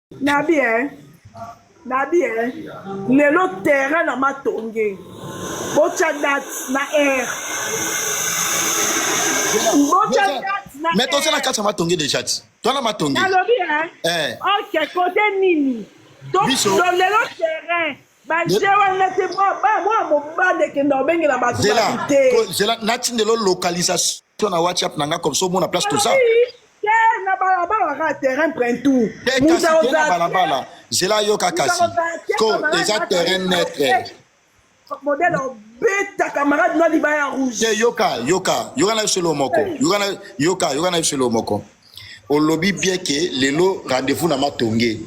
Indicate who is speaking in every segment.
Speaker 1: Nabi eh. Nabi eh. Lelo terrain na matonge. Botia date na air. Botia date na
Speaker 2: Mais toza na kati ya matonge déjà ti. Toi na matonge.
Speaker 1: Nalobi eh.
Speaker 2: Eh.
Speaker 1: Ok, côté nini? Donc
Speaker 2: Biso.
Speaker 1: donc lelo terrain. Ba jeu wana te mwa mobali ekenda obengela bato
Speaker 2: Zela,
Speaker 1: te.
Speaker 2: zela natindelo localisation na WhatsApp na nga comme ça omona place toza.
Speaker 1: Te na balabala kaka terrain printout.
Speaker 2: Te kasi te na balabala. Zela yoka kasi. Ko eza terrain neutre.
Speaker 1: Modèle obeta camarade na libaya rouge.
Speaker 2: Te yoka yoka yoka na biso moko. Yoka na yoka yoka na biso moko. Olobi bien que lelo rendez-vous na matonge.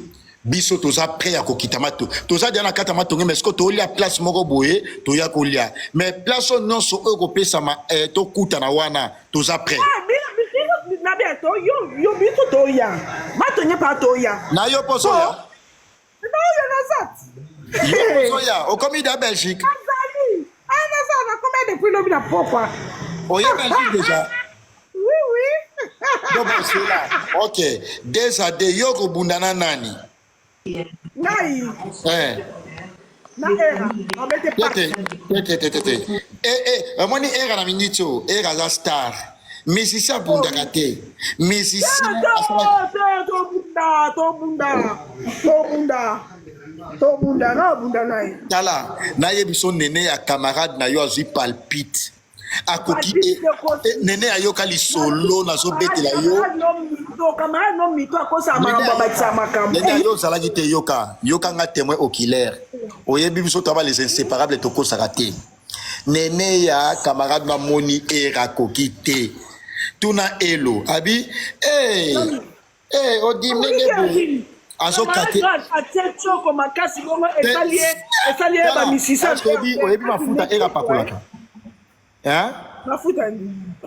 Speaker 2: Biso toza prêt ya kokita mato. Toza dia na kati ya matonge mais siko tolia place moko boye toya kolia. Mais place oyo nyonso oyo kopesama eh, tokutana wana toza prêt.
Speaker 1: Ah, bino na bien to yo yo biso toya. Matonge pa toya.
Speaker 2: Na yo poso ya.
Speaker 1: Naoya naza.
Speaker 2: Yo poso ya okomi da Belgique.
Speaker 1: Azali. Ah naza na combien depuis lobi na pokwa.
Speaker 2: Oye Belgique déjà.
Speaker 1: Oui oui.
Speaker 2: Donc c'est là. OK. Deux à deux yo kobunda na nani?
Speaker 1: Ngai.
Speaker 2: Eh.
Speaker 1: Na era. Abete pa.
Speaker 2: Tete tete tete tete. Eh eh, omoni era na minute oyo, era aza star. Musicien abundaka te. Musicien asalaka
Speaker 1: Tobunda, tobunda, tobunda, tobunda, na bunda na ye.
Speaker 2: Tala, nayebi so nene ya camarade na yo azwi palpite. Akoki e, e, nene ayoka lisolo nazobetela yo.
Speaker 1: Camarade no mito akosa makambo abakisa makambo.
Speaker 2: Nene yo ozalaki te yoka, yoka nga témoin oculaire. Oyebi biso toba les inséparables tokosaka te. Nene ya camarade namoni era akoki te. Tuna elo abi eh hey, eh odi ndenge boye. Azokate
Speaker 1: atie tioko makasi bongo esali ye esali ye bamisisa.
Speaker 2: Oyebi oyebi mafuta era pakolaka. Hein?
Speaker 1: Mafuta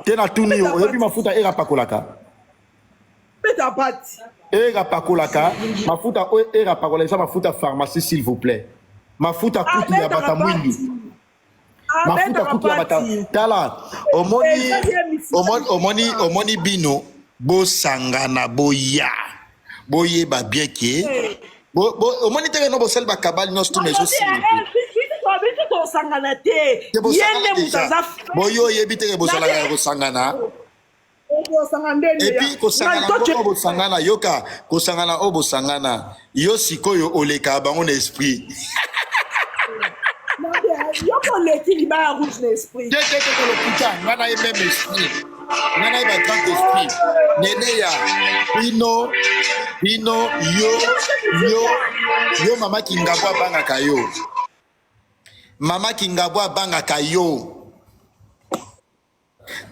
Speaker 2: te na tuni yo oyebi mafuta era pakolaka.
Speaker 1: Beta pati.
Speaker 2: Era pakolaka mafuta oyo era pakola eza mafuta pharmacie s'il vous plaît. Mafuta kutu ya bata mwindu. Mafuta kutu ya bata tala omoni omoni omoni omoni bino bosangana boya boyeba bien ke omoni teke no bosali bakabali nyonso tuna ezosila
Speaker 1: biso tosangana te ye nde moto aza
Speaker 2: boyo oyebi teke bozalaka ya kosangana epuis kosangana oyo bosangana yoka kosangana oyo bosangana yo sikoyo oleka bango na esprit
Speaker 1: yo koleki libaya rouge na esprit
Speaker 2: te te te lokuta nga na ye meme esprit nga na ye ba grand esprit nene ya bino bino yo yo yo mama kingabwa abangaka yo mama kingabwa abangaka yo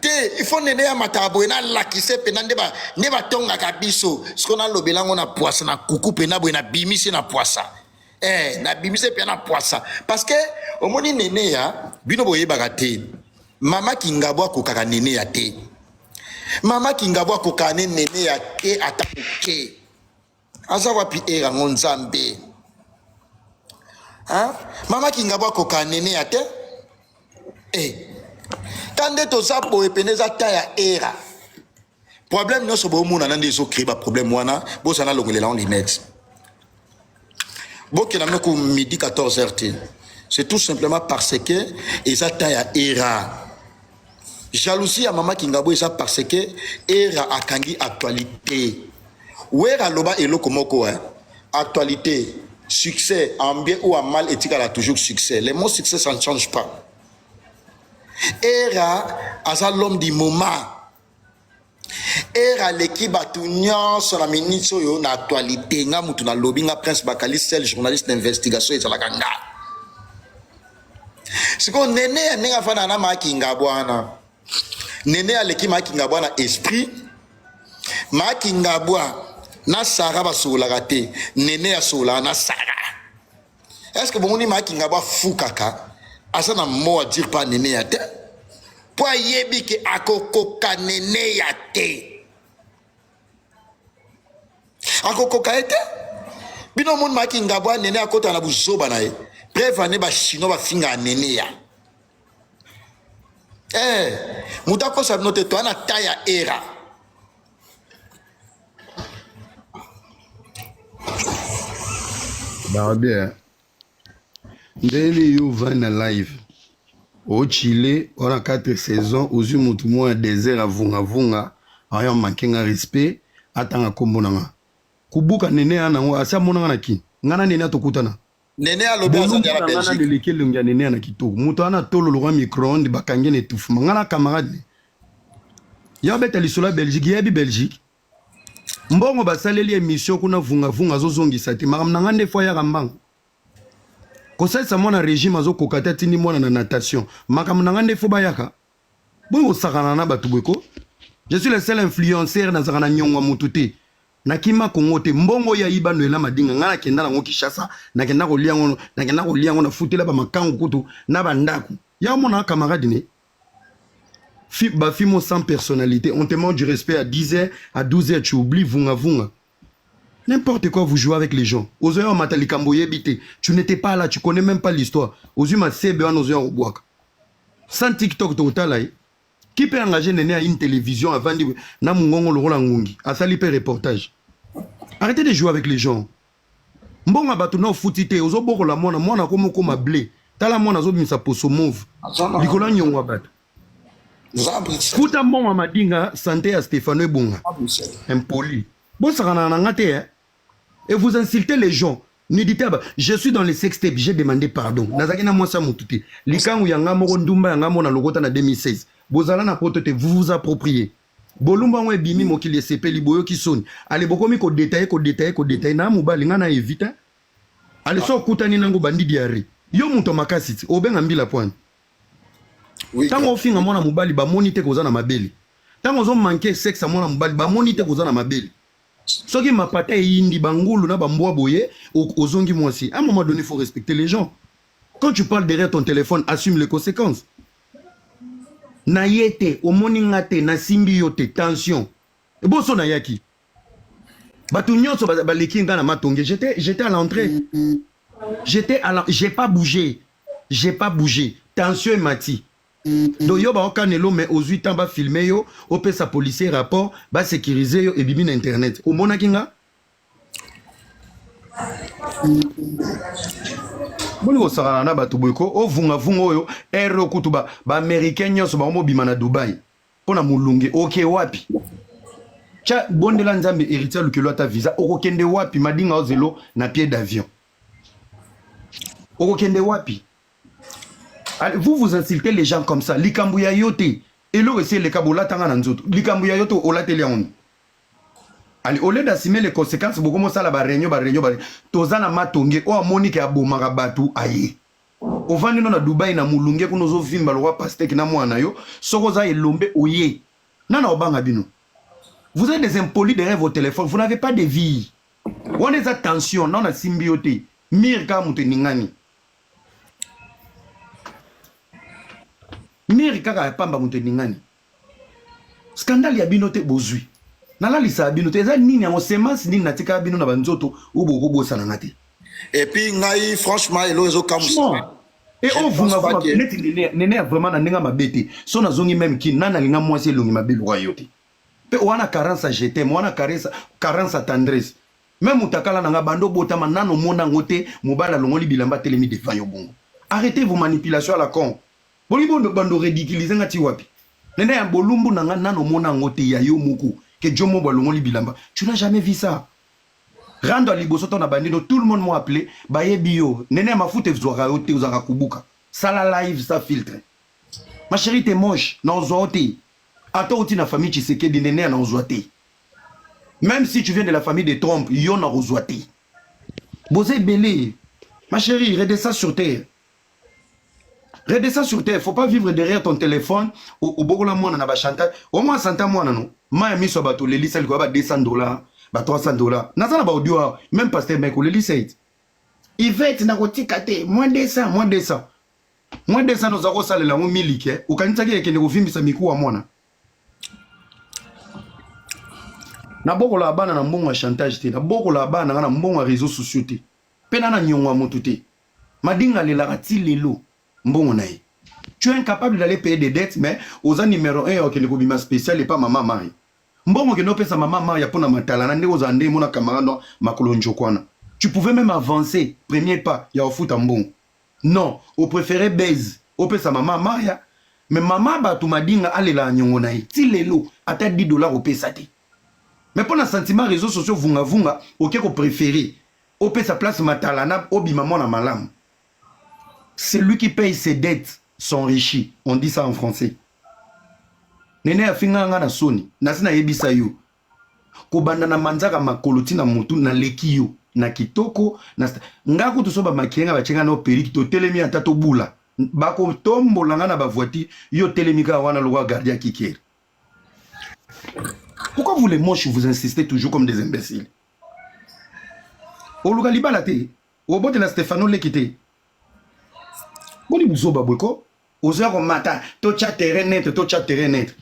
Speaker 2: te il faut nene ya mataka boye nalakise mpena nde nde batongaka biso sikoyo nalobela yango na pwasa na kuku mpena boye nabimisi na pwasa eh, nabimisi mpena na pwasa parce que omoni nene ya bino boyebaka te mama kingabo akokaka nene ya te mama kingabo akokaka ne nene ya te ata moke aza wapi ere yango nzambe hein? Mama kingabo akoka nene ya te eh. Ta nde toza boye pene eza ta ya era problème nyonso bomonana nde ezocree baproblème wana bozala nalongolela yango linete bokenda bino ku midi 14 heures te c'est tout simplement parce que eza temps ya era jalousie ya mama kingabo eza parce que era akangi actualité wera aloba eloko moko hein? Actualité succès en bien ou en mal etikala toujours succès le mot succès ça ne change pas era aza l'homme du moment era aleki bato nyonso na minute oyo na actualité nga mutu nalobi nga prince bakali seul journaliste d'investigation ezalaka nga sikoyo nene ya ndenge afandaka na makinga bwana nene aleki makingabwa na esprit makingabwa na sara basololaka te nene asololaka na sara est ce que bomoni makingabwa afukaka aza na mot à dire pa nene ya te mpo ayebi ke akokoka nene ya te akokoka ye te bino omoni makingabwa nene akotaka na buzoba na ye preuve ane bachinois bafingaka nene ya Eh, moto akosa bino te toa na ta ya era.
Speaker 3: Barbie, ndeni yo ovandi na live ochile wana 4 saison ozwi motu moko ya desert avungavunga aya manke nga respect atanga nkombo na nga kubuka nene ya nango asi amonanga na kini nga na nene atokutana.
Speaker 2: Nene alobi aza
Speaker 3: Bolumbu
Speaker 2: ya na
Speaker 3: na nga na
Speaker 2: Belgique.
Speaker 3: leleki elongi ya nene ya na kitoko moto wana tolo lokwa micro-onde bakangi na etufuma nga na camarade ne ya obeta lisolo ya Belgique yebi Belgique mbongo basaleli émission kuna vungavunga azozongisa te makambo na nga nde fo ayaka mbango kosalisa mwana régime azokoka te atindi mwana na natation makambo na nga nde fo bayaka boye kosakana na bato boye ko. Je suis le seul influenceur nazalaka na nyongo ya motu te nakima Congo te mbongo oyo ayiba Noela Madinga ngai nakenda nango Kinshasa nakenda kolia yango nakenda kolia yango nafutela bamakangu kutu na bandako ya omona camarade ne ba fimo sans personnalité. On te manque du respect à 10h, à 12h tu oublies vunga vunga. N'importe quoi, vous jouez avec les gens. Ozoya mata likambo oyebi te. Tu n'étais pas là, tu connais même pas l'histoire. Ozui masebe wana ozoya kobwaka. Sans TikTok totala ye. Qui peut engager Néné à une télévision avandi na mungongo lokola ngungi asali pe reportage. Arrêtez de jouer avec les gens. Mbongo bato na ofuti te ozobokola mwana mwana akoma okoma blé. Tala mwana azobimisa poso mauve. Likolo ya nyongo ya bato. Futa mbongo ya madinga santé ya Stefano ebonga. Impoli. Bosakana na nga te hein. Et vous insultez les gens. Nudité ba. Je suis dans les sextapes, j'ai demandé pardon. Nazaki na mwasi ya mutu te. Likangu ya nga moko ndumba ya nga moko na lokota na 2016. Bozala na poto te, vous vous appropriez. Bolumba ngo ebimi mokili esepeli boyoki soni. Ale bokomi ko détailler ko détailler ko détailler na mobali nga na évite. Ale so okutani nango bandi diarrhée. Yo moto makasi ti obenga mbila pointe.
Speaker 2: Oui,
Speaker 3: Tango ofinga mwana mobali bamoni te koza na mabele. Tango ozo manquer sexe ya mwana mobali bamoni te koza na mabele. Soki mapata eyindi bangulu na bambwa boye ozongi mwasi. À un moment donné, il faut respecter les gens. Quand tu parles derrière ton téléphone, assume les conséquences. Na ye te, omoni nga te, nasimbi yo te, tension. Boso na yaki. Bato nyonso baleki nga na matonge. J'étais à l'entrée. J'étais à la, j'ai pas bougé. J'ai pas bougé. Tension emati. Donc yo baokanelo mais ozwi temps ba filmer yo, opesa policier rapport, ba sécuriser yo ebimi na internet. Omonaki nga? Boni kosakana na bato boye ko ovungavunga oyo ere oyo kutu ba baaméricain nyonso bango mobima na Dubai mpo na molunge oke wapi? Tya bondela Nzambe héritier alukelo ata visa okokende wapi? Madinga ozelo na pied d'avion okokende wapi? Allez, vous vous insultez les gens comme ça. Likambo ya yo te eloko esi eleka bolatanga na nzoto likambo ya yo te olateli yango. Allez, au lieu d'assumer les conséquences, bokomosala ba réunion ba réunion ba toza na matonge oyo amoni ke abomaka bato aye ovandi no na Dubai na molunge kuna ozovimba lokwa pastèque na mwana na yo soki oza elombe oye nana obanga bino. Vous êtes des impolis derrière vos téléphones, vous n'avez pas de vie. Wana eza tension nano nasimbi yo te mire kaka moto eningani mire kaka ya pamba moto eningani scandale ya bino te bozwi nalalisaka bino te eza nini yango semence nini natikaka bino na banzoto oyo bokobosana nga te.
Speaker 2: Et puis ngai franchement eloko ezokamwisa
Speaker 3: e
Speaker 2: Je ne pense pas
Speaker 3: ovungavunga
Speaker 2: que
Speaker 3: neti nene nene ya vraiment na ndenge ya mabe te so nazongi meme kini nani alinga mwasi elongi mabe lokola yo te mpe wana carence ya je t'aime wana carence carence ya tendresse meme mutakala na nga bando obotama nano omona yango te mobali alongoli bilamba atelemi devant yo bongo. Arrêtez vos manipulations à la con. Bolingi bo bando ridiculiser nga ti wapi? Nene ya bolumbu na nga nano omona yango te ya yo moko ke Djo Mobo alongoli bilamba tu n'as jamais vu ça. Rando ya liboso to na bandi no tout le monde m'a appelé bayebi yo nene ya mafuta ezwaka yo te ozalaka kubuka sala live sa filtre ma chérie t'es moche na ozwa yo te ata outi na famille Tshisekedi nene ya na ozwa te même si tu viens de la famille de Trump yo na kozwa te boza ebele ma chérie redescends sur terre. Redescends sur terre, faut pas vivre derrière ton téléphone obokola mwana na ba chantage. Au moins santa mwana no. Ma miso bato lelisa liko ba 200 $, ba 300 $. Naza na ba audio awa, même pasteur Mike olelisa ete. Yvette nakotika te, moins 200, moins 200. Moins 200 noza kosalela yango miliki, okanisaki ekende kovimbisa mikuwa mwana. Nabokola bana na mbongo ya chantage te, nabokola bana nga na mbongo ya réseaux sociaux te. Mpe na na nyongo ya motu te. Madinga alelaka ti lelo mbongo na ye. Tu es incapable d'aller payer des dettes mais oza numéro 1 ya okende kobima spécial epa mama Maria. Mbongo okende opesa mama Maria mpona matalana ndenge ozala ndenge mona camarade no makolo njoko wana. Tu pouvais même avancer premier pas ya ofuta mbongo. Non, o préféré baise opesa mama Maria, mais mama bato madinga alela nyongo na ye ti lelo ata 10 $ opesa te. Mais mpo na sentiment réseaux sociaux, vungavunga, oke kopréféré opesa place matalana, obima mwana malamu. Celui qui paye ses dettes s'enrichit, on dit ça en français. Nene afinga nga na soni, nasi nayebisa yo, kobanda na manzaka makolo ntina motu, naleki yo na kitoko na nga kutu. So bamakie nga, batie nga na perruque, totelemi ata tobula, bakotombola nga na bavoiture. Yo telemi kaka wana lokwa gardien kikere. Pourquoi vous les moches, vous insistez toujours comme des imbéciles? Oluka libala te, obotela Stefano leki te. Boni buzoba boye ko? Ozoya komata, totya terrain net, totya terrain net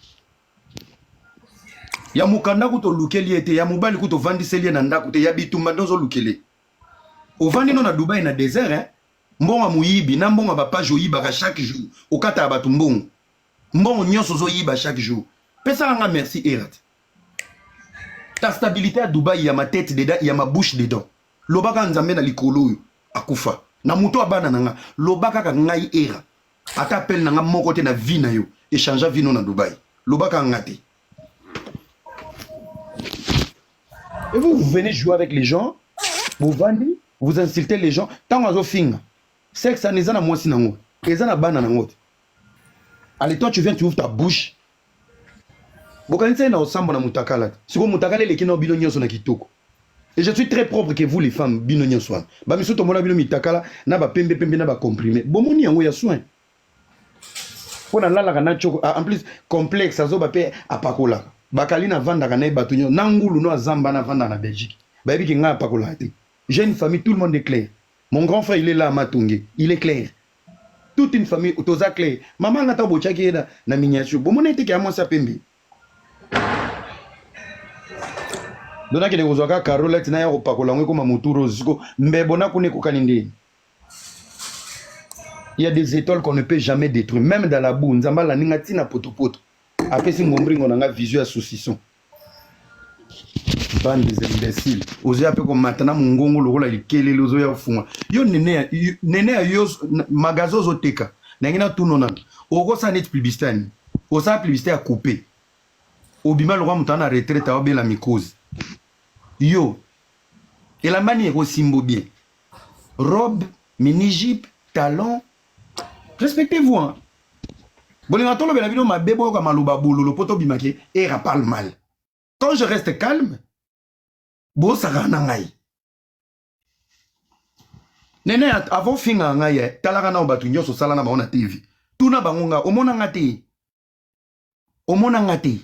Speaker 3: ya mokanda kutu olukeli ye te, ya mobali kutu ovandiseli ye na ndako te, ya bitumba nde ozolukele. Ovandi no na Dubai na désert, hein? Mbongo ya moyibi na mbongo ya bapage oyibaka chaque jour, okataka bato mbongo, mbongo nyonso ozoyiba chaque jour. Pesaka nga merci erat ta stabilité ya Dubai, ya ma tête dedans, ya ma bouche dedans. Lobaka Nzambe na likolo oyo akufa na moto ya bana na nga. Loba kaka ngai era, ata appel na nga moko te na vie na yo échange vie no na Dubai. Lobaka nga te. Et vous, vous venez jouer avec les gens, vous vendez, vous insultez les gens. Tant azofinga sexe ana eza na mwasi nango, eza na bana nango te. Allez, toi tu viens, tu ouvres ta bouche. Bokanisi ye na osambo na mutakala te. Sikoyo mutakala eleki na bino nyonso na kitoko. Et je suis très propre que vous les femmes, bino nyonso wana. Bamisu tomona bino mitakala na bapembe pembe na bacomprimé. Bomoni yango ya soin. Mpo nalalaka na tioko. Ah, en plus complexe azoba mpe apakolaka. Bakali navandaka na ye, bato nyonso na ngulu no azamba navandaka na Belgique. Bayebi ke ngai apakolaka te. J'ai une famille, tout le monde est clair. Mon grand frère, il est là à Matonge, il est clair. Toute une famille, toza clair. Mama nga ntango botiaki ye na miniature, bomona ete ke ya mwasi ya pembe. Donc nakende kozwa kaka carolette na ya kopakola yango ekoma motu rose. Siko mbebo na kuna ekokani ndeni? Il y a des étoiles qu'on ne peut jamais détruire, même dans la boue. Nzambe alandi nga ntina potopoto, apesi ngombringo na nga vision ya saucisson. Bande des imbéciles, ozoya mpe komata na mongongo lokola likelele, ozoya kofunga yo nene ya yo magasin ozoteka. Nangi natuna nano, okosala neti publicité ya nini? Osala publicité ya coupe, obima lokola moto ana retraite, aobela mikozi. Yo elamba nini ekosimbo bien? Robe, mini jupe, talon. Respectez-vous, hein. Bolinga tolobela bino mabe, boyoka maloba bololo mpo tobimaki era parle mal. Quand je reste calme, bosaka na ngai. Nene, avant finga ngai ye, talaka nao bato nyonso osala na bango na TV. Tuna bango nga, omona nga te, omona nga te.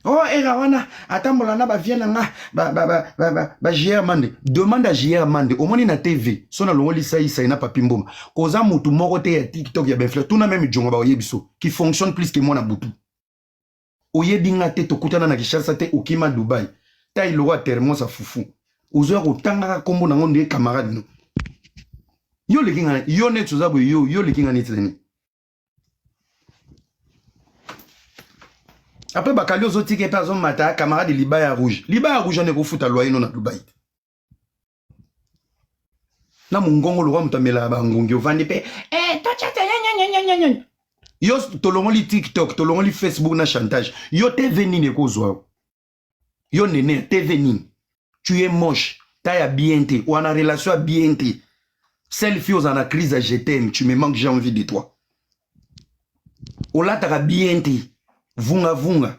Speaker 3: Oh, era wana atambola na bavie na nga ba JR Mande. Demande à JR Mande. Omoni na TV so nalongoli saisai na Papi Mboma, koza mutu moko te ya TikTok ya bainflue. Tuna même jongo, baoyebi so qui fonctionne plus que moi na butu. Oyebi nga te, tokutana na Kinshasa te. Okima Dubai, ta eloko ya thermos ya fufu, ozoya kotangaka nkombo nango nde camarade no. Yo oleki nga, yo neti oza boye, yo oleki nga neti nani? Après bakali ozotika mpe azomata camarade libaya rouge, libaya rouge wana ekofuta loyer no na Dubai te. Na mongongo lokwa moto amelaka bangungi, ovandi mpe eh, totyata. Yo tolongoli TikTok, tolongoli Facebook na chantage. Yo TV nini ekozwa yo? Nene, TV nini? Tu es moche, ta ya bien te, wana relation ya bien te. Selfie ozala na crise ya je t'aime, tu me manques, j'ai envie de toi. Olataka bien te, vungavunga,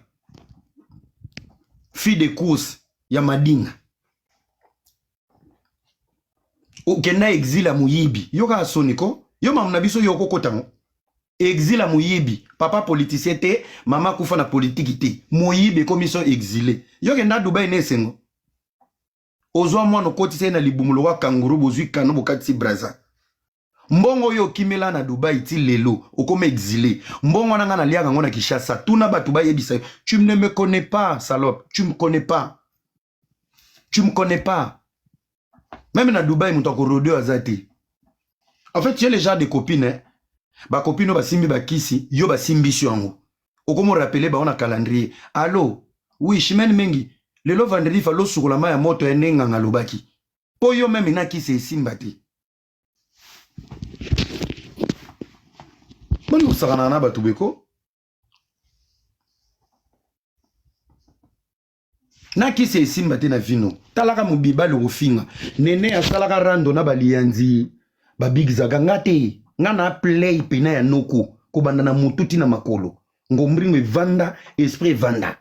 Speaker 3: fille de course ya madinga. Okenda exil ya moyibi. Yo kaka soni ko yo mamu na biso, yo okokota ngo exil ya moyibi. Papa politicien te, mama akufa na politiki te, moyibi ekomi so exilé. Yo kenda Dubai na esengo, ozwa mwana, okotisa ye na libumu lokwa kanguru, bozwi kano, bokatisi Braza. Mbongo oyo okimela na Dubai ti lelo okoma exilé, mbongo wana nga naliaka yango na Kinshasa. Tuna bato bayebisa yo. Tu ne me connais pas, salope, tu me connais pas, tu me connais pas. Même na Dubai moto akorode oyo aza te. En fait, tu es le genre de copine, hein? Bacopine oyo basimbi bakisi yo, basimbisi yango, okomi orappeler bango na calendrier: allo, oui, Chimene Mengi. Lelo vendredi fallait osukola mayi ya moto ya nde nganga alobaki. Po yo meme na kisi esimba te. Boni kosakana na bato beko? Na kisi esimba te na vino. Talaka mobibali okofinga. Nene asalaka rando na baliyanzi ba big zaga nga te. Nga na play pena ya noko kobanda na mutu ti na makolo. Ngombringo evanda, esprit evanda.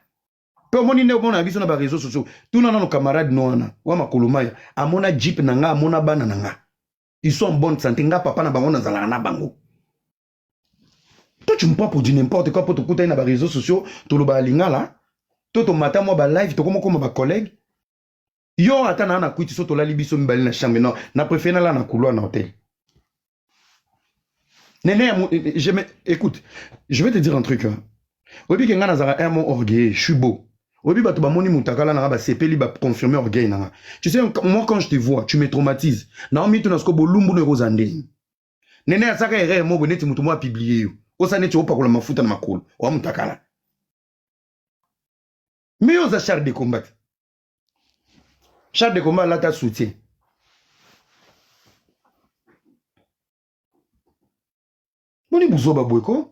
Speaker 3: Pe omoni nde omona biso na ba réseaux sociaux. Tuna nano camarade no wana wa makolo maya amona jeep na nga amona bana na nga. Ils sont en bonne santé nga papa na bango nazalaka na bango. Toi tu me prends pour du n'importe quoi po tokutani na ba réseaux sociaux tolobaka lingala to tomata mwa ba live tokoma koma ba collègues. Yo ata na na kwiti so tolali biso mibale na chambre non na préfère nalala na couloir na hôtel. Nene, je me, écoute, je vais te dire un truc. Hein. Oyebi ke nga nazalaka un mot orgueilleux, je suis beau. Oyebi bato bamoni mutakala na nga basepeli ba confirmer orgueil na nga. Tu sais, moi quand je te vois, tu me traumatises. Na omituna siko bolumbu no ekozala ndenge. Nene asaka erreur moko neti moto moko apublie yo. Osa neti opakola mafuta na makolo, oa mutakala. Mais yo oza char de combat. Char de combat alata soutien. Boni buzoba boye ko?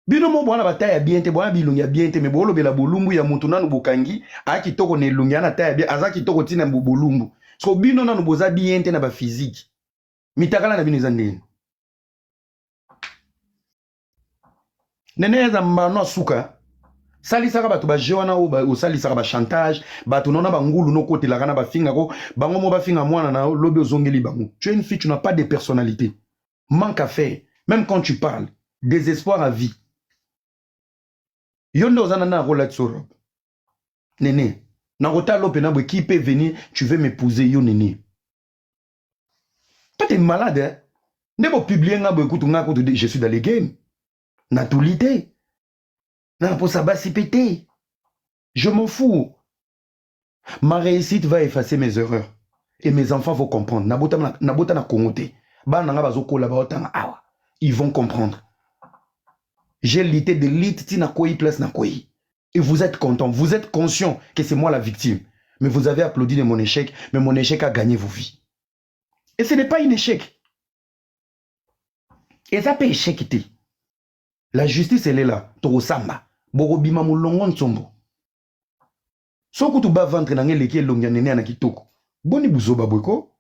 Speaker 3: Bino mo bwana bata ya bien te, bwana bilongi ya bien te, mais bolobela bolumbu ya mutu nanu bokangi, a kitoko na elongi ana ta ya bien, aza kitoko tina bolumbu. So bino nanu boza bien te na ba physique. Mitakala na bino eza ndeni. Nene eza mbano suka. Salisaka bato ba jeu wana oyo osalisaka ba chantage, bato nona ba ngulu no kotelaka na ba finga ko, bango mo ba finga mwana na lobi ozongeli bango. Tu es une fille, tu n'as pas de personnalité. Manque à faire, même quand tu parles, désespoir à vie. Yo nde oza na na kolatisa robe. Nene, na kotala ope na boye qui peut venir, tu veux m'épouser yo nene. Toi t'es malade hein? Nde bo publier nga boye kutu nga kutu je suis dans les games. Natuli te. Na posa basi pe te. Je m'en fous. Ma réussite va effacer mes erreurs. Et mes enfants vont comprendre. Nabota na, nabota na Congo te. Bana nga bazokola baotanga awa. Ils vont comprendre. J'ai lutté de lutte ti na koyi place na koyi. Et vous êtes content, vous êtes conscient que c'est moi la victime. Mais vous avez applaudi de mon échec, mais mon échec a gagné vos vies. Et ce n'est pas un échec. Et ça peut échec te. La justice elle est là. Tokosamba. Bokobima mulongo ntsombo. Soki kutu ba ventre na ngai eleki elongi ya nene ya na kitoko. Boni buzoba boye ko?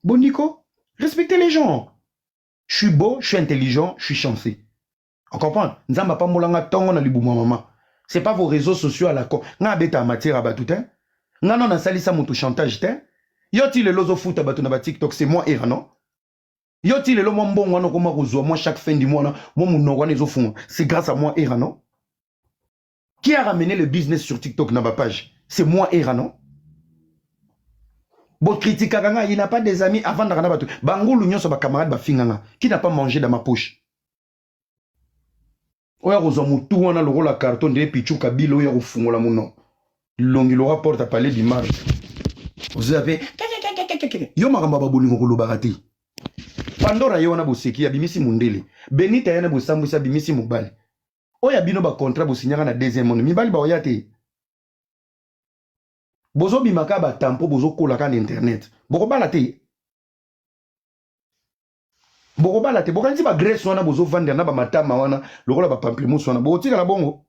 Speaker 3: Boni ko? Respectez les gens. Je suis beau, je suis intelligent, je suis chanceux. On comprend? Nzambe apambola nga tongo na libumu ya mama. C'est pas vos réseaux sociaux à la con. Nga abeta matière ya batu te. Nga non nasalisa mutu chantage te. Yo ti lelo ozofuta batu na ba TikTok, c'est moi era non? Yo ti lelo mwa mbongo wana okoma kozwa mwa chaque fin du mois na mwa munoko wana ezofunga. C'est grâce à moi era non? Qui a ramené le business sur TikTok na ba page? C'est moi era non? Bo critiquaka nga, il n'a pas des amis avandaka na batu. Bangulu nyonso ba camarades bafinga nga. Qui n'a pas mangé dans ma poche? Oyo akozwa mutu wana lokola carton ndele pichu kabila oyo akofungola monoko longi lokola porte palais du marbre ozoya pe yo makambo ya babolingo kolobaka te pandora ye wana boseki abimisi mundele benita ye na bosambwisi abimisi mobali oyo ya bino bacontrat bosinyaka na deuxième monde mibali baoya te bozobima kaka batampo bozokola kaka na internet bokobala te bokobala te bokanisi ba grace wana bozovandela na bamatama wana lokola ba pamplemousse wana bokotikala bongo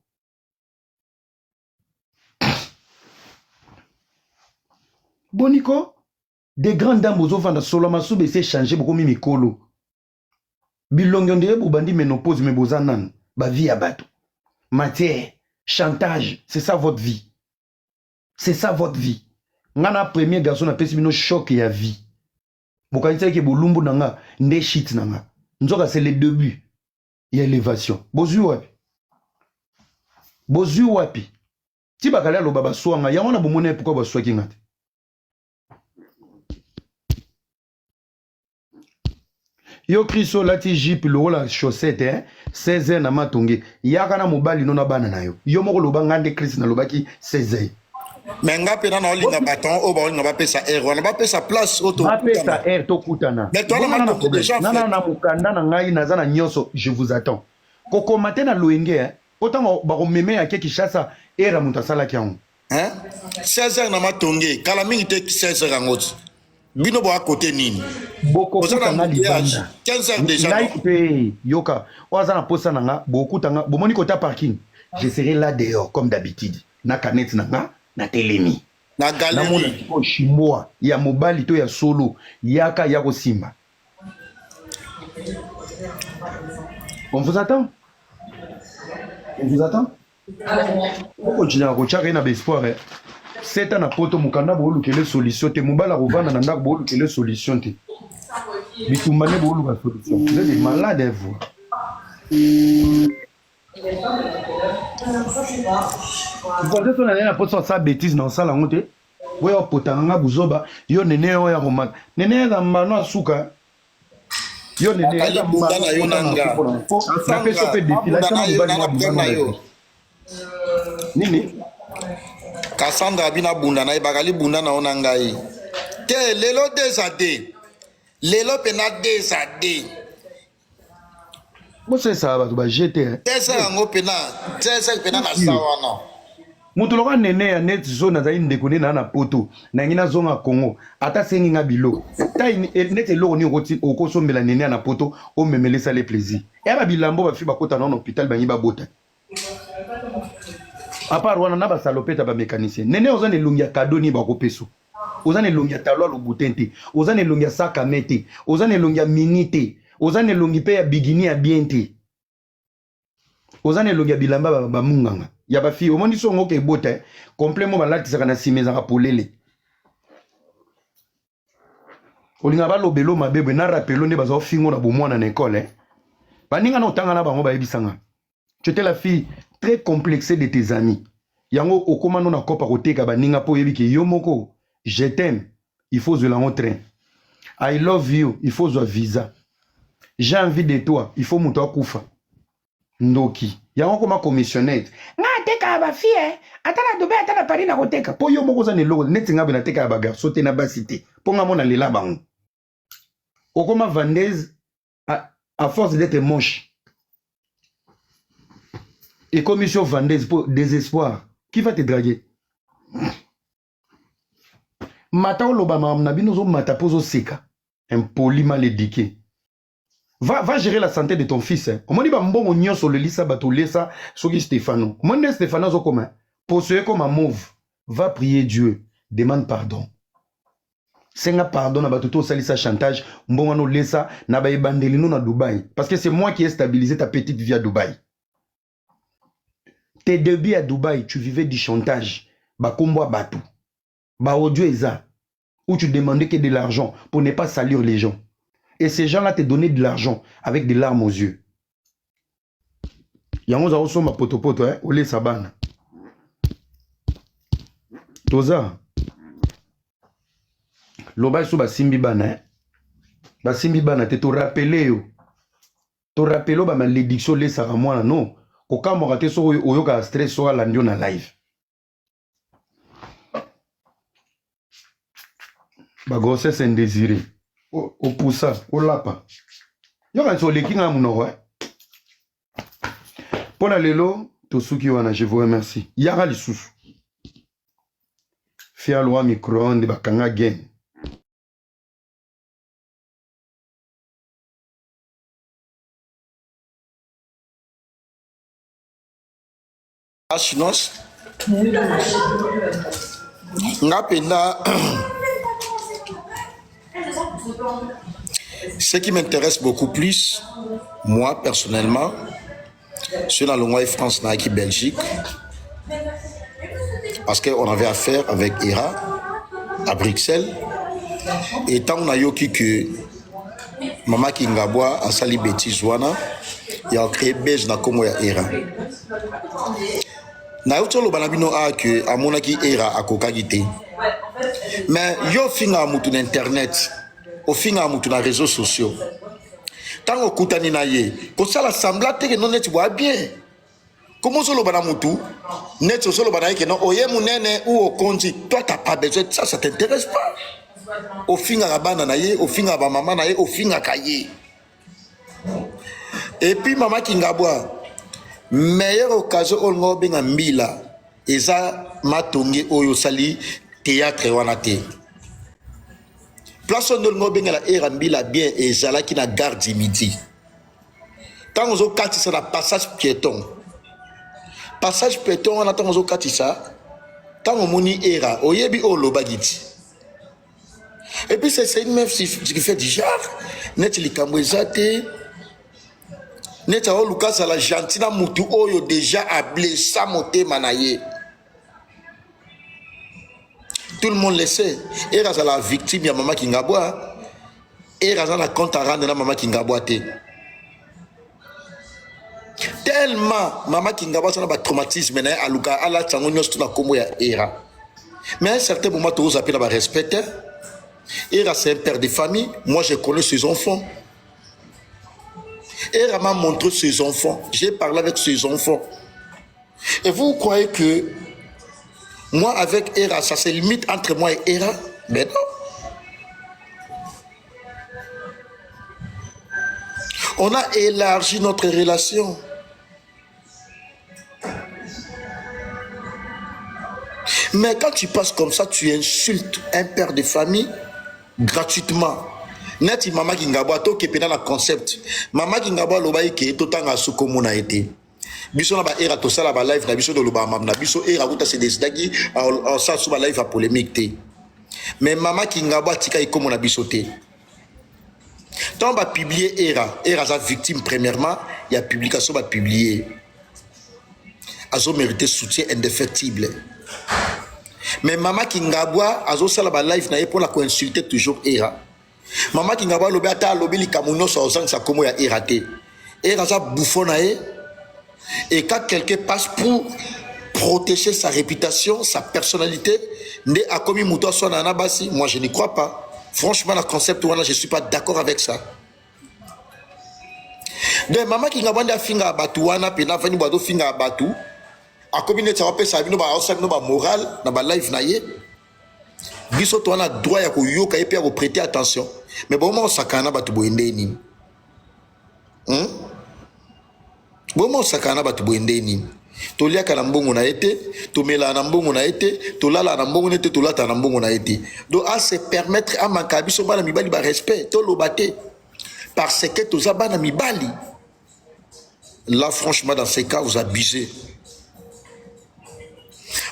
Speaker 3: boniko de grande dame bozovanda solo masuba esi echange bokomi mikolo bilongi ondire bobandi ménopause me boza nanu bavie ya bato matière chantage c'est ça votre vie c'est ça votre vie nga na premier garçon napesi bino choc ya vie bokanisaki ke bolumbu na nga nde shit na nga nzoka c'est le début ya élévation bozwi wapi bozwi wapi ti bakali aloba baswa nga yango wana bomoni ye pourquoi baswaki nga te yo Chris olati jupe lokola chaussette eh? 16 heures na matonge yaka na mobali no na bana na yo yo moko loba nga nde Chris nalobaki 16 heures
Speaker 2: me nga mpena naolinga bato oyo baolinga bapesa heure wana bapesa place oyo
Speaker 3: bapesa heure tokutana nana na mokanda na ngai naza na nyonso je vous attends kokoma te na loyenge eh? po ntango bakomeme yake Kinshasa heure ya moto asalaki yango.
Speaker 2: Hein? 16 heures na matonge kala mingi te 16 heures yango ti bino boa kote nini
Speaker 3: bokokuta nga libanda
Speaker 2: 15 heures déjà
Speaker 3: ngai mpe yoka oyo aza na posa na nga bokokuta nga bomoni kota parking je serai là dehors comme d'habitude na canette na nga na telemi
Speaker 2: na
Speaker 3: namona
Speaker 2: galerie
Speaker 3: sikoyo shimboa ya mobali to ya solo yaka ya kosimba on vous attend on vous attend okotinaka kotyaka ye na baespoir eh. seta na poto mokanda boolukele solution te mobali akovanda na ndako boolukele solution te bitumba nde booluka solution vous êtes des malades eh, vous Kote so na na poso asala betise na osala yango te oya opotanga nga buzoba yo nene oyo ya komata nene eza mbano asuka yo nene
Speaker 2: Bakali
Speaker 3: eza
Speaker 2: bunda
Speaker 3: mbano
Speaker 2: na yo na nga.
Speaker 3: napesi yo mpe defi
Speaker 2: Mabunda
Speaker 3: lakisa
Speaker 2: na yo
Speaker 3: mobali
Speaker 2: na
Speaker 3: mwa
Speaker 2: na problème
Speaker 3: mbano
Speaker 2: na yo.
Speaker 3: nini
Speaker 2: Cassandra abina bunda na ye bakali bunda na yo na ngai. Te lelo 2 à 2. Lelo pena 2 à 2.
Speaker 3: bosalisaka bato ba jete
Speaker 2: Tesa yango pena, tesa pena na sa wana.
Speaker 3: moto lokola nene ya net zone azali ndeko nde naa na poto nangi nazonga congo ata asengi nga biloko tai neti eloko nini okosombela nene ya na poto omemela esala plaisir eya babilambo bafi bakota nao na hôpital bangi babota apart wana na basalopeta bamécanicien nene oza na elongi ya kado nini bakopeso oza na elongi ya talo ya lobutin te oza na elongi ya sakame te oza na elongi ya mini te oza na elongi mpe ya bigini ya bien te oza na elongi ya bilamba bamunganga ya bafille omoni songo oke ebota eh? complet mo balatisaka na nsima ezalaka polele olinga balobelo mabe boye na rapelo nde baza ofingo na bomwana na ekole eh? baninga na otanga na bango bayebisanga tu étais la fille très complexée de tes amis yango okóma no na kopa koteka baninga mpo oyebi ke yo moko je t'aime il faut ozwela yango train i love you il faut ozwa visa j'ai envie de toi il faut moto akufa ndoki yango okoma commissionnaire nga atekaka bafille ata na dubai ata na paris nakoteka mpo yo moko oza na eloko neti nga boye natekaka bagarso te na basi te mpo nga mona lela bango okoma vendeuse à, à force d'être moche ekomi sur vendeuse mpo désespoir qui va te draguer mata oloba makambo na bino ozomata mpo ozoseka impoli mal éduqué va, va gérer la santé de ton fils hein. omoni bambongo nyonso olelisa bato olesa soki stefano omoni nde stefano azokoma poso ekoma mauve va prier dieu demande pardon senga pardon na bato to osalisa chantage mbongo wana olesa na baebandeli no na dubai parce que c'est moi qui ai stabilisé ta petite vie à dubai tes débuts à dubai tu vivais du chantage bakombo ya bato baaudio eza où tu demandais que de l'argent pour ne pas salir les gens et ces gens-là te donnaient de l'argent avec des larmes aux yeux yango oza kosomba potopoto eh? olesa bana toza loba so basimbi bana eh? basimbi bana te torapele yo torapele yo bamalédiction olesaka mwana no kokamwaka te soki oyokaka stress soki alandi yo na live bagrossesse indésiré opusa olapa yokanisi oleki ngai monoko eh? mpo na lelo tosuki wana je vous remercie yaka lisusu fialwa micro-onde bakanga game
Speaker 2: Sinos nga mpenza ce qui m'intéresse beaucoup plus moi personnellement soki nalongwaki france nayaki belgique parce qu'on avait affaire avec Ira à Bruxelles et ntango nayoki que mama Kingabwa asali bêtise wana ya créer base na kombo ya Era nayoti oloba na bino a que amonaki Era akokaki te mais yo ofingaka mutu na internet ofingaka mutu na réseaux sociaux ntango okutani na ye kosala semblant te ke no neti boya bien Comment ozoloba na mutu neti ozoloba na ye ke non oye munene ou okonzi toi t'as pas besoin de ça ça t'intéresse pas ofingaka bana na ye ofingaka bamama na ye ofingaka ye et puis mama kingabwa meilleure occasion oyo olinga obenga mbila Eza matonge oyo osali théâtre wana te. Place oyo nde olingi obengela Era Mbila bien ezalaki na gare du midi. Ntango ozokatisa na passage piéton. Passage piéton wana ntango ozokatisa, ntango omoni Era, oyebi oyo olobaki ti. Et puis c'est une meuf qui fait du genre, neti likambo eza te. Neti aoluka azala gentil na mutu oyo deja ablessa motema na ye. Tout le monde le sait. Era azala victime ya mama Kingabwa. Era aza na compte à rendre na mama Kingabwa te. Tellement mama Kingabwa aza na ba traumatisme na ye aluka alata yango nyonso na kombo ya Era. Mais à un certain moment toza pe na ba respect te. Era c'est un père de famille, moi je connais ses enfants. Era m'a montré ses enfants. J'ai parlé avec ses enfants. Et vous croyez que moi avec Era, ça se limite entre moi et Era? Mais non. On a élargi notre relation. Mais quand tu passes comme ça, tu insultes un père de famille gratuitement. Neti mama Kingabwa toke pena na concept. Mama Kingabwa alobaki ke totanga suko mona ete. Biso na ba era tosala ba live na biso toloba mam na biso era kuta se décidaki osala su ba live ya polémique te. Mais mama Kingabwa atika ekomo na biso te. Tant ba publier era, era aza victime premièrement ya publication ba publier. Azo mériter soutien indéfectible. Mais mama Kingabwa azo sala ba live na ye pona ko insulter toujours era. Mama Kingabwa alobi ata alobi likambo nyonso azangisa kombo ya era te. Era aza bouffon na ye. Et quand quelqu'un passe pour protéger sa réputation, sa personnalité, nde akomi moto aswana na basi, moi je n'y crois pas. Franchement, le concept wana, je suis pas d'accord avec ça. Donc mama Kingabwa nde afinga bato wana pena afandi bo azofinga bato akomi neti akopesa bino baosala bino bamoral na balive na ye. Biso toza na droit ya koyoka ye mpe ya koprêter attention, mais boma osakana na bato boye nde nini? Boma osakana na bato boye nde nini? Toliaka na mbongo na ye te, tomelaka na mbongo na ye te, tolalaka na mbongo na ye te, tolataka na mbongo na ye te. Donc a se permettre amanka biso bana mibali ba respect, toloba te parce que toza bana mibali. Là franchement dans ces cas vous abusez.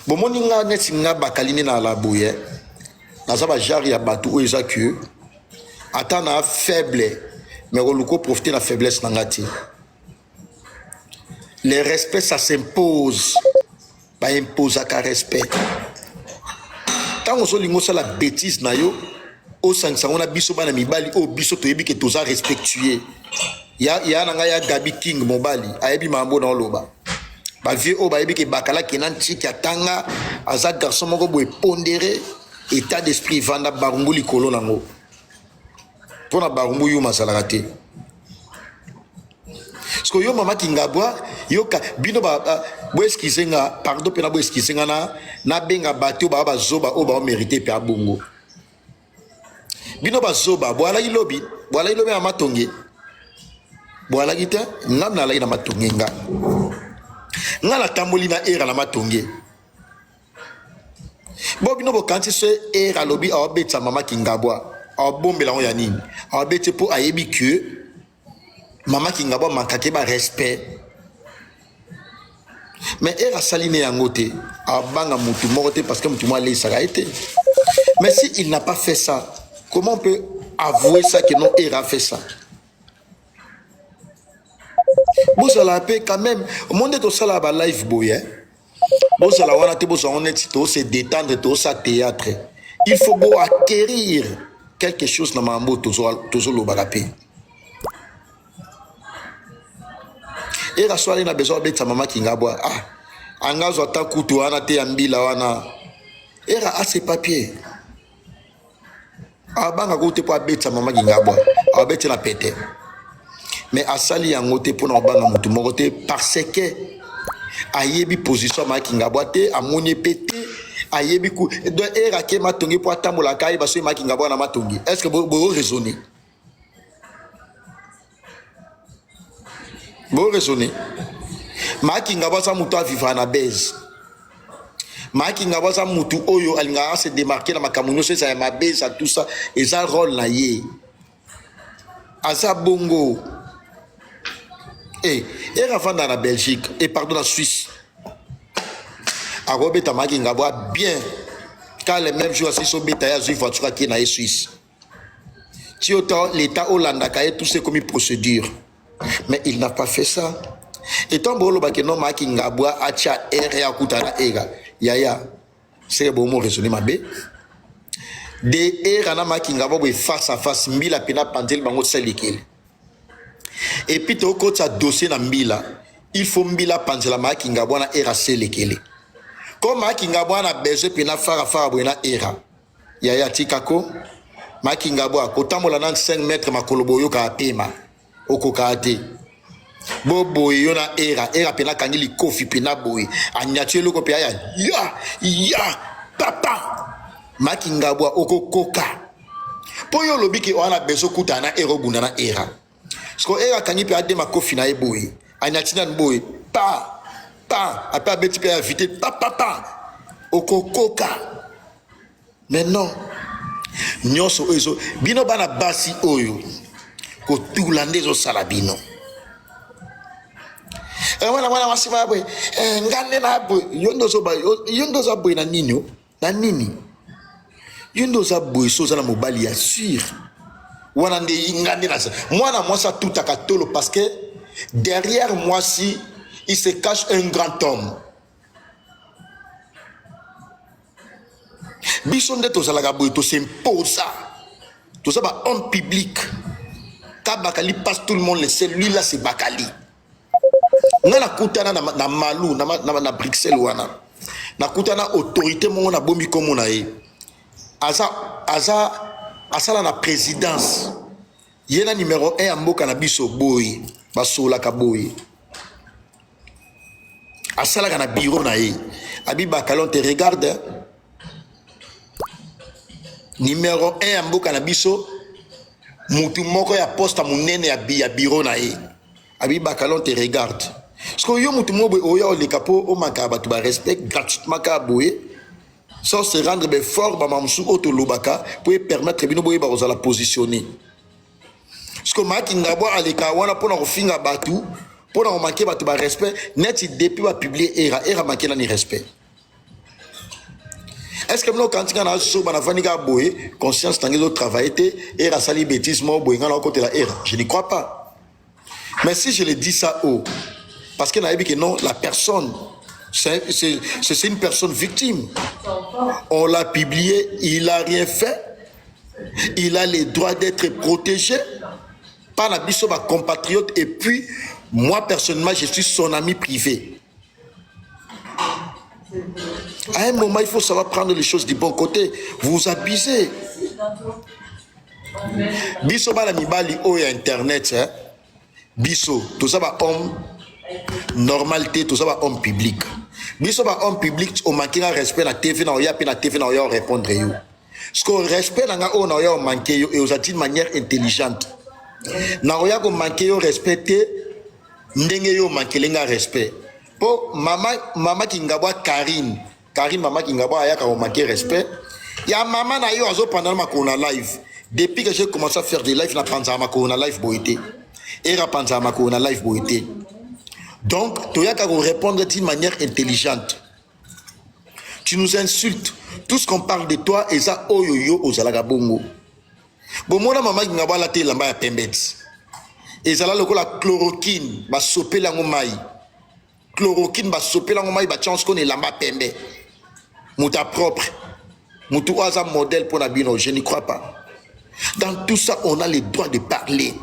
Speaker 2: Bomoni nga neti nga bakali nde na la boye, naza ba genre ya bato oyo eza que ata na faible mais koluka profiter na faiblesse na nga te. Le respect ça s'impose, ba imposaka respect. Ntango ozolinga osala bêtise na yo, osangisa yango na biso bana mibali oyo biso toyebi ke toza respectueux. Ya, ya na ngai ya Gabi King mobali ayebi mambo na oloba. Ba vieux oyo bayebi ke bakala ke na ntiki atanga aza garçon moko boye pondéré, état d'esprit vanda barumbu likolo nango. Mpona barumbu yuma azalaka te. Parce que yo mama Kingabwa, yoka bino ba, ba bo excuse nga, pardon pena bo excuse nga na na benga bato ba ba zoba oyo ba mériter pe abongo. Bino ba zoba, boalaki lobi, boalaki lobi na matonge. Boalaki te, nga nalaki na matonge nga. Nga natamboli na era na matonge. Bo bino bokanisi se era lobi aobetisa mama Kingabwa, aobombela ngo ya nini? Aobeti po ayebi que mama Kingabwa mankake ba respect. Mais era asali ne yango te, abanga mutu moko te parce que mutu moko aleisaka ye te. Mais si il n'a pas fait ça, comment on peut avouer ça que non, era a fait ça? Bozala pe quand même, monde tosala ba live boye. Bozala wana te, bozala neti to se détendre, to sa théâtre. Il faut bo acquérir quelque chose na mambo tozo lobaka pe. Era soali na besoin abetisa mama Kingabwa. Ah, angazo ata kutu wana te ya mbila wana. Era a ses papiers. Abanga ko te po abetisa mama Kingabwa. Abetisa na pete. Mais asali yango te pona obanga mutu moko te parce que ayebi position ya mama Kingabwa te, amoni pe te, ayebi ku donc era ke matongi po atambola kai baso mama Kingabwa na matongi. Est-ce que bo raisonner? Bo raisonner? Mama Kingabwa sa mutu avivra na base. Maaki Ngabo aza mutu oyo alingaka se démarquer na makambo nyonso eza ya mabe eza tout ça eza rôle na ye. Aza bongo. Eh, era vanda na Belgique et pardon na Suisse. Akobeta Maaki Ngabo bien. Quand le même jour asisi obeta ye azwi voiture akie na ye Suisse. Ti autant l'État olandaka ye tout ce comme procédure. Mais il n'a pas fait ça. Etant boloba ke non Maki Ngabwa atia R ya kutana era. Yaya, c'est bon mo raisonner mabe. De era na Maki Ngabwa boye face à face mbila pena panzel bango salikeli. Et puis to kotsa dossier na mbila. Il faut mbila panzela Maki Ngabwa na era selekele. Comme Maki Ngabwa na besoin pena fara fara boye na era. Yaya tika ko Maki Ngabwa kotambola na 5 mètres makolo boyoka pema okoka te bo boye yo na era era pena akangi likofi pena boye anyati eloko pe aya ya ya papa Maki Ngabwa okokoka po yo olobi ke oza na besoin okutana na era obunda na era siko era akangi pe ade makofi na ye boye anyati nanu boye pa pa ape abeti pe ya vite pa pa pa okokoka. Mais non, nyonso oyo ezo bino bana basi oyo kotula nde ezosala bino. Eh, mwana mwana mwasi ba boye eh, nga nde na boye yo nde ozoba yo nde oza boye na nini o na nini yo nde oza boye so oza na mobali ya sur wana nde nga nde naza mwana mwasi atutaka tolo parce que derrière mwasi il se cache un grand homme. Biso nde tozalaka boye to s'imposa toza ba homme public ka bakali passe tout le monde le sait lui là c'est bakali nga nakutana na, na malu na, na, na bruxelles wana nakutana autorité moko nabombi nkombo na ye aza aza asala na présidence ye na numero 1 ya mboka na biso boye basololaka boye asalaka na bureau na ye abi bakalon te regarde numero 1 ya mboka na biso mutu moko ya poste monene ya, ya bureau na ye abi bakalon te regarde sikoyo yo mutu moko boye oya oleka mpo omakaka bato barespect gratuitement kaka boye sans se rendre befort bama mosusu oyo tolobaka mpo epermettre bino boyeba kozala positionne. Siko Maki Ngabwa aleka wana pona kofinga batu, pona ko manquer batu ba respect, neti depuis ba publier era, era manquer nani respect? Est-ce que bino kanti nga na zoba na vandi kaka boye, conscience na nga ezo travailler te, era asali bêtise moko boye nga na okotela era? Je n'y crois pas. Mais si je le dis ça haut, parce que nayebi que non, la personne c'est une personne victime. On l'a publié, il a rien fait. Il a le droit d'être protégé par la biso ba compatriote et puis moi personnellement je suis son ami privé. À un moment, il faut savoir prendre les choses du bon côté. Vous abusez. Biso bana mibali oyo ya internet hein? Biso toza ba homme normal te, toza ba homme public. Biso ba homme public omanke nga respect na TV na oya pe na TV na oya répondre yo. Siko respect na nga oyo na oya omanke yo et oza d'une manière intelligente. Na oya ko manke yo respect te ndenge yo omankele nga respect. Po mama mama Kingabwa Karine Karine mama Kingabwa ayaka ko manquer respect ya mama na yo azo panza makolo na live. Depuis que j'ai commencé à faire des lives na panza makolo na live boye te. Era panza makolo na live boye te. Donc toyaka ko répondre d'une manière intelligente. Tu nous insultes. Tout ce qu'on parle de toi eza oyo yo ozalaka bongo. Bomona mama Kingabwa alata elamba ya pembe ti. Ezala lokola chloroquine basopeli yango mai. Chloroquine basopeli yango mai batia yango sikoyo na elamba pembe. Moto ya propre. Moto oyo aza modèle mpo na bino, je n'y crois pas. Dans tout ça, on a le droit de parler.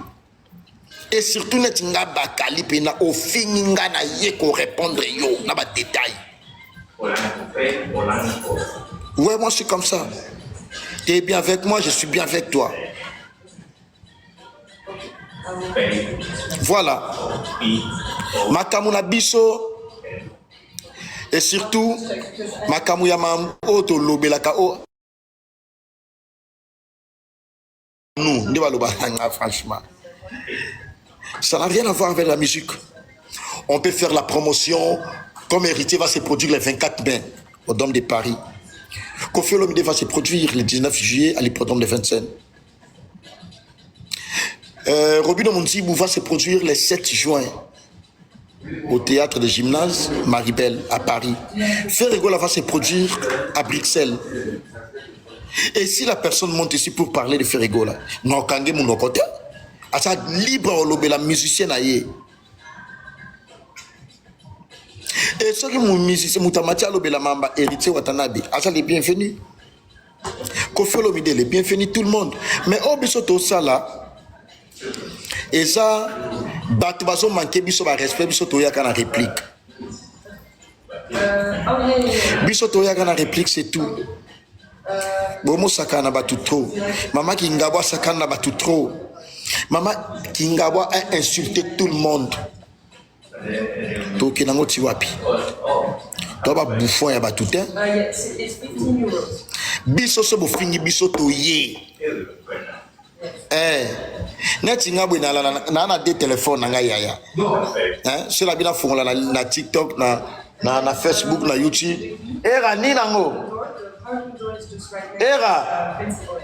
Speaker 2: Et surtout neti nga bakali pena ofingi nga na ye ko répondre yo na ba détails. Ouais, moi je suis comme ça. Tu es bien avec moi, je suis bien avec toi. Voilà. Makambo na biso et surtout makambo ya mambo oyo tolobelaka oyo nous nde balobaka nga franchement ça n'a rien à voir avec la musique. On peut faire la promotion comme Héritier va se produire le 24 mai. au Dôme de Paris. Koffi Olomide va se produire le 19 juillet à l'hippodrome de Vincennes. Robino Mundibu va se produire le 7 juin au théâtre de gymnase Maribel à Paris. Ferre Gola va se produire à Bruxelles. Et si la personne monte ici pour parler de Ferre Gola, nakangi monoko te, aza libre olobela musicien na ye. Et soki mu musicien moto amati alobela mamba Héritier Watanabe, aza le bienvenu. Koffi Olomide le bienvenu, tout le monde. Mais oyo biso tosala eza bato bazomanke biso barespect. Biso toyaka na réplique, biso toyaka na réplique, c'est tout. Bomosakana na bato trop. Mama Kingabo asakana na bato trop. Mama Kingabo a insulté tout le monde. Tokende yango ti wapi? To babouffon ya bato te.
Speaker 4: Yes, it's €15.
Speaker 2: Biso so bofingi biso, toye. Neti nga boye, naa na de telefone na ngai yaya. Soki na bino afongola na TikTok, na Facebook, na YouTube, era nini nango.
Speaker 4: The parking door is just right there.
Speaker 2: Era.
Speaker 4: Principal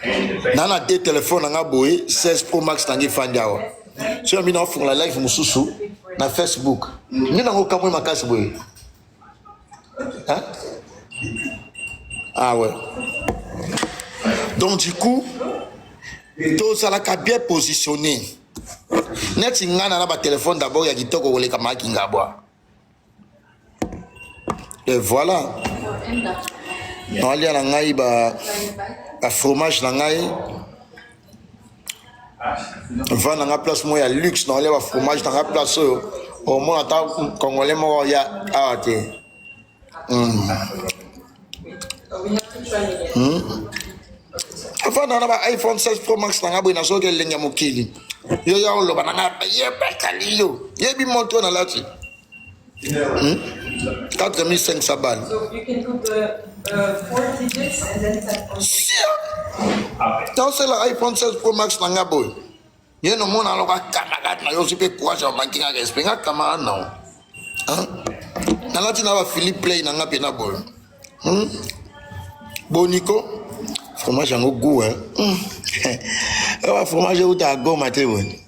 Speaker 4: entrance.
Speaker 2: Na de telefone na nga boye, 16 Pro Max na ngai efandi awa. Soki na bino afongola live mosusu na Facebook, nini nango kamwe makasi boye. Hein? Ah ouais, donc du coup tozalaka bien positionné. Neti ngai na batelefone d'abord ya kitoko koleka makinga bwa. Et voilà, naolia na ngai bafromage na ngai va na nga place moko ya luxe. Naolia bafromage na nga place oyo omona ata Congolais moko ya awa te.
Speaker 4: Oh, we have to try it again.
Speaker 2: Afanda na ba iPhone 16 Pro Max na nga boye, nazoki elenge ya mokili. Yo ya oloba na nga yebekali, yo yebi moto oyo nalati. 4500 balles.
Speaker 4: So you can put the four digits and then tap on.
Speaker 2: Sia, taosala iPhone 16 Pro Max na nga boye, ye nomona aloka camarade na yo ozwi mpe courage ya bamanki nga respect. Nga camarade na yo, nalati na baphilipe play na nga mpena boye. Boniko fromage yango goût, hein? Fromage eutaka Goma te boye.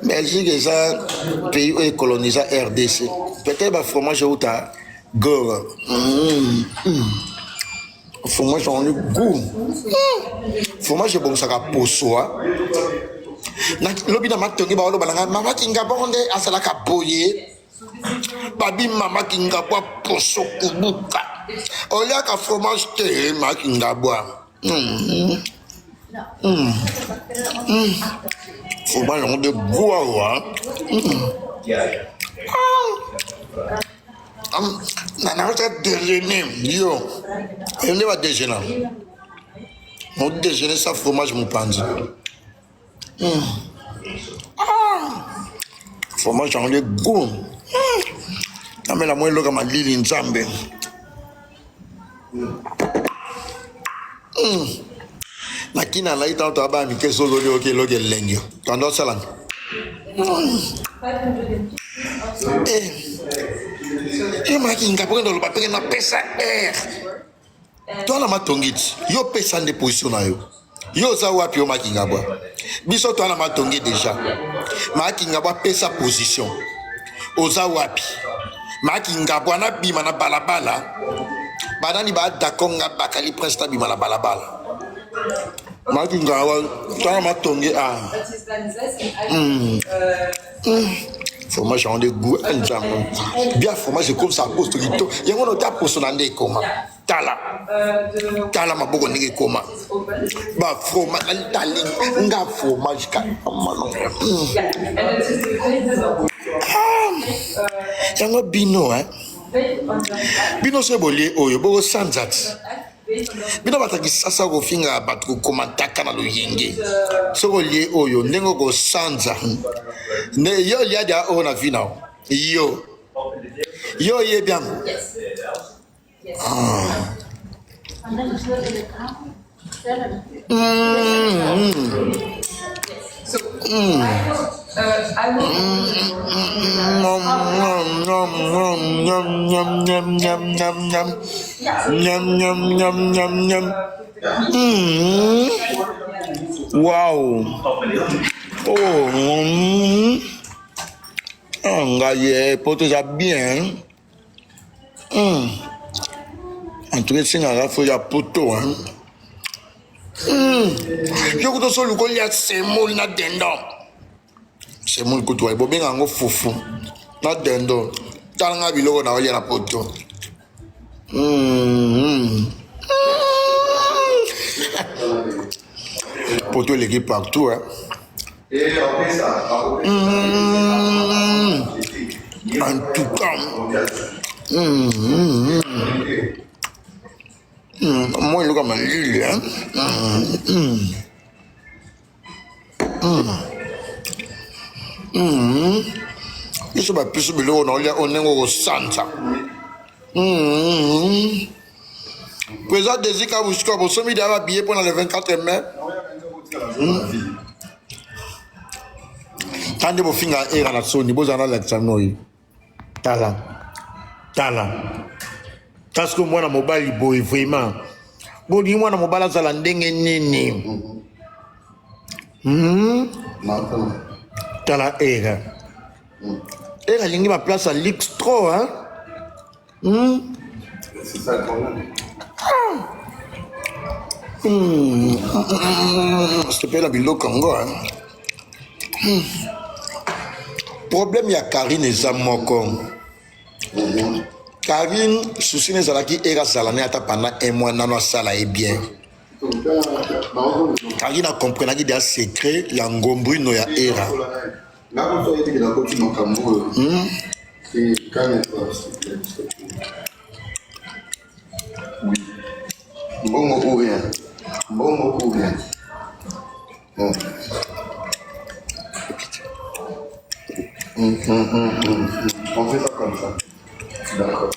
Speaker 2: Belgique eza pays oyo ecolonisa RDC. Peut-être bafromage euta Goma. Fromage yango goût. Fromage ebongisaka poso. Lobi na matongi baoloba na ngai mama Kingabwa nde azalaka boye. Babi mama Kingabwa poso kubuka, oliaka fromage te. Mama Kingabwa. Fromage yango de goût awa. Nakota déjeuner yo nde badéjeuner mo déjeuner sa fromage mopanzi. Fromage yango nde goût. Namela mwa eloko ya malili. Nzambe, na kina alaki ntango toya bana mike. So ozoli oki eloko elengi tando osalanga. Yo maki nga mpo oloba mpenge napesa air towana matongi ti yo pesa nde position na yo. Yo oza wapi? Yo makinga bwa, biso towana matongi déjà. Makinga bwa, pesa position, oza wapi? Makinga bwa, nabima na balabala, banani badako nga bakali prince nabima na balabala. Makinga wa towana matongi ah. Fromage yango nde goût. Nzambe, bia fromage ekomisa poso kitoko yango na ota poso na nde ekoma. Tala, tala maboko ndenge ekoma bafromage. Tali nga fromage ka yango. Bino bino so bolie oyo bokosanza ti bino bato kisasa kofinga bato, kokomantaka na loyenge. Soki olie oyo ndenge okosanza nde yo oliadia oyo na vi na yo, yo oyebi yango. Ah. Wow. Oh, mm. Ah, ngai eh, poto eza bien. Mm. En tout cas, esengaka fo ya poto. Hein. Mm. Yo kutu osoluka olia semoule na dindon. Semoule kutu waye bobenga yango fufu na dindon. Tala nga biloko na olia na poto. Mm. Poto eleki partout hein. Mm. En tout cas. Mm. Mm. Mm. Moi eloko ya malili hein. Mm. Mm. Mm. Biso bapiso biloko na olia oyo ndenge okosanza. Mm. Président Desi Kabushko, bosomi deja ba billet mpona le 24 mai. Mm. Ta nde bofinga era na soni, bozala nalakisa bino oyo. Tala. Tala. Parce que mwana mobali boye vraiment. Bolingi mwana mobali azala ndenge nini? Hmm? Tala era. Era alingi ba place ya luxe trop hein? Hmm?
Speaker 5: C'est ça le problème.
Speaker 2: Hmm. Sepela biloko yango hein? Hmm. Problème ya Karine eza moko. Karine souci na ezalaki era azala ne ata pendant un mois nano asala ye bien. Karine akomprenaki deja secret ya ngombrino ya era. Hmm?
Speaker 5: Mbongo ou rien. Mbongo ou rien. Bon. On fait ça comme ça. D'accord.